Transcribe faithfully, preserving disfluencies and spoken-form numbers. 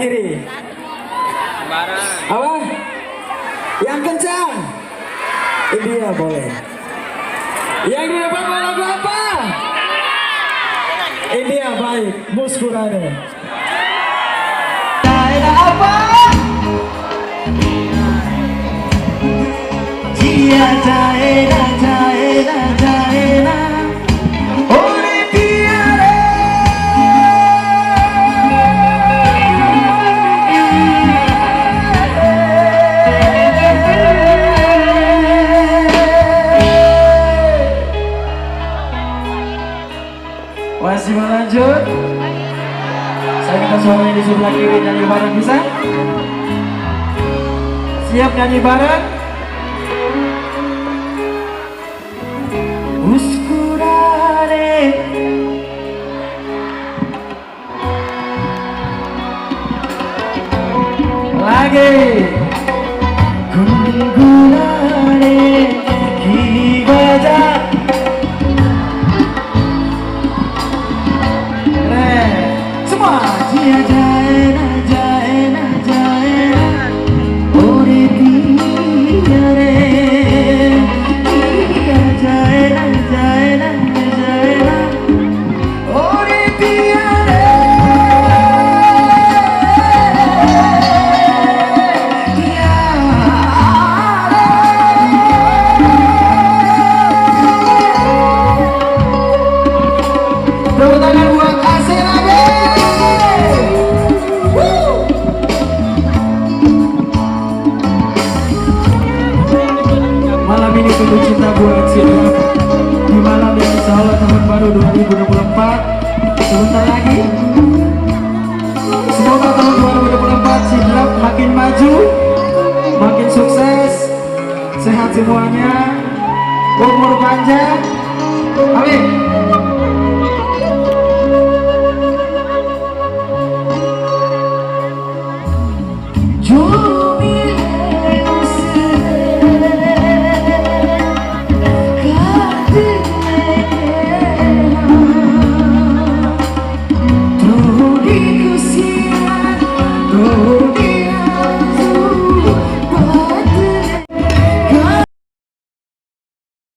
Kiri. Apa? Yang kencang. India boleh. Yang di depan mau lagu apa? India baik. Muskurare. Daerah apa? Jia jaena, jaena, jaena. Ore piare. Masih mau lanjut? Saya minta suaranya di sebelah kiri, nyanyi bareng bisa? Siap nyanyi bareng? Muskurare. Lagi. Gunggulane ki baja. Re. Semua. Jia jaena, jaena, jaena. Ore piare. Jia jaena, jaena, jaena. Ore piare. Tepuk tangan buat Asela, yeay. Woo. Malam ini penuh cinta buat Sidrap. Di malam yang insya Allah tahun baru dua ribu dua puluh empat sebentar lagi. Semoga tahun dua ribu dua puluh empat Sidrap makin maju, makin sukses, sehat semuanya, umur panjang. Amin.